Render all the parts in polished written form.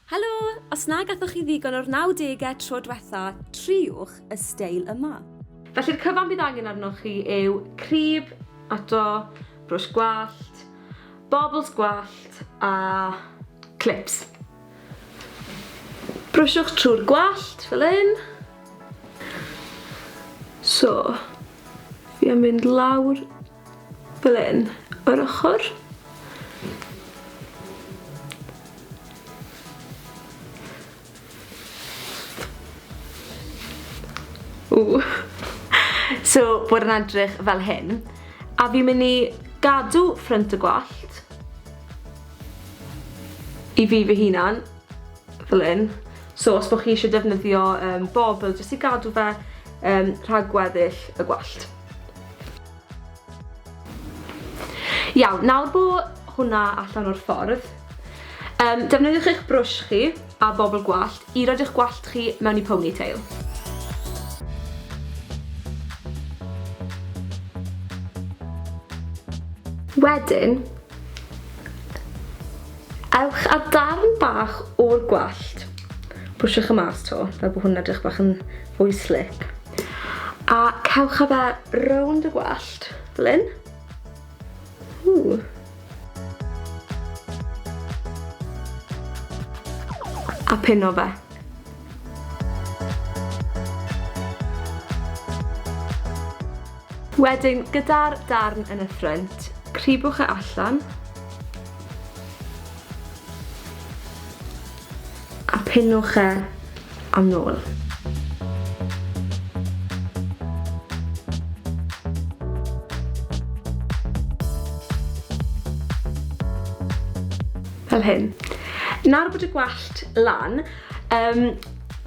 Helo! Os na gathoch chi ddigon o'r 90au tro dwetha, triwch y steil yma. Felly'r cyfan bydd angen arnoch chi yw crib, ato, brwsh gwallt, bobls gwallt a clips. Brwsiwch trwy'r gwallt fel hyn. So, fi am fynd lawr fel hyn, o'r ochr. Ww. So, bod yn edrych fel hyn. A fi'n mynd i gadw ffrynt y gwallt i fi fy hunan, fel hyn. So, os bod chi eisiau defnyddio um, bobl, jyst i gadw fe um, rhag gweddill y gwallt. Iawn, nawr bo hwnna allan o'r ffordd, um, defnyddiwch eich brwsh chi a bobl gwallt i roed eich gwallt chi mewn i ponytail. Wedyn, ewch â darn bach o'r gwallt, brwsiwch y mas to, fel bod hwnna'n edrych bach yn fwy slick. A cewch â fe rownd y gwallt, fel hyn. Ww. A pino fe. Wedyn, gyda'r darn yn y ffrynt, cribwch e allan. A pinwch e am nôl. Fel hyn. Nawr bod y gwallt lan, um,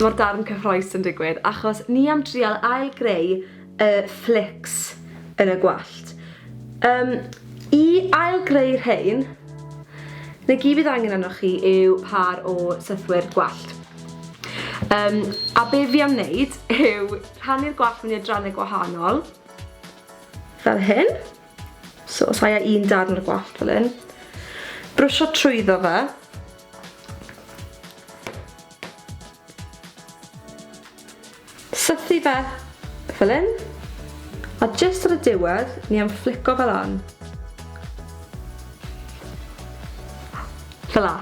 mae'r darn cyffroes yn digwydd, achos ni am drial ail-greu y flicks yn y gwallt. Um, I ail-greu rhain, na gyd bydd angen arnoch chi yw par o sythwyr gwallt. Um, a be fi am wneud yw rhannu'r gwallt mewn i adrannau gwahanol, fel hyn. So, os ai un darn o'r gwallt fel hyn. Brwsio trwyddo fe. Sythu fe fel hyn. A jyst ar y diwedd, ni am fflico fe lan. Fel 'a.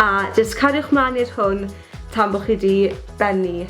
A jyst cariwch mlaen i'r hwn tan bod chi 'di bennu.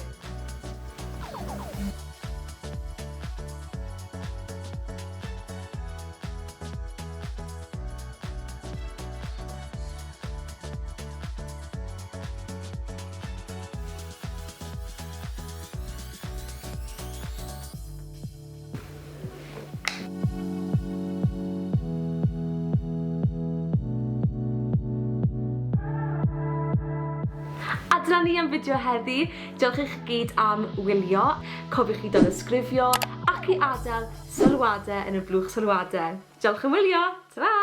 A dyna ni am fideo heddi. Diolch i chi gyd am wylio. Cofiwch i danysgrifio ac i adael sylwadau yn y blwch sylwadau. Diolch am wylio. Ta-ra!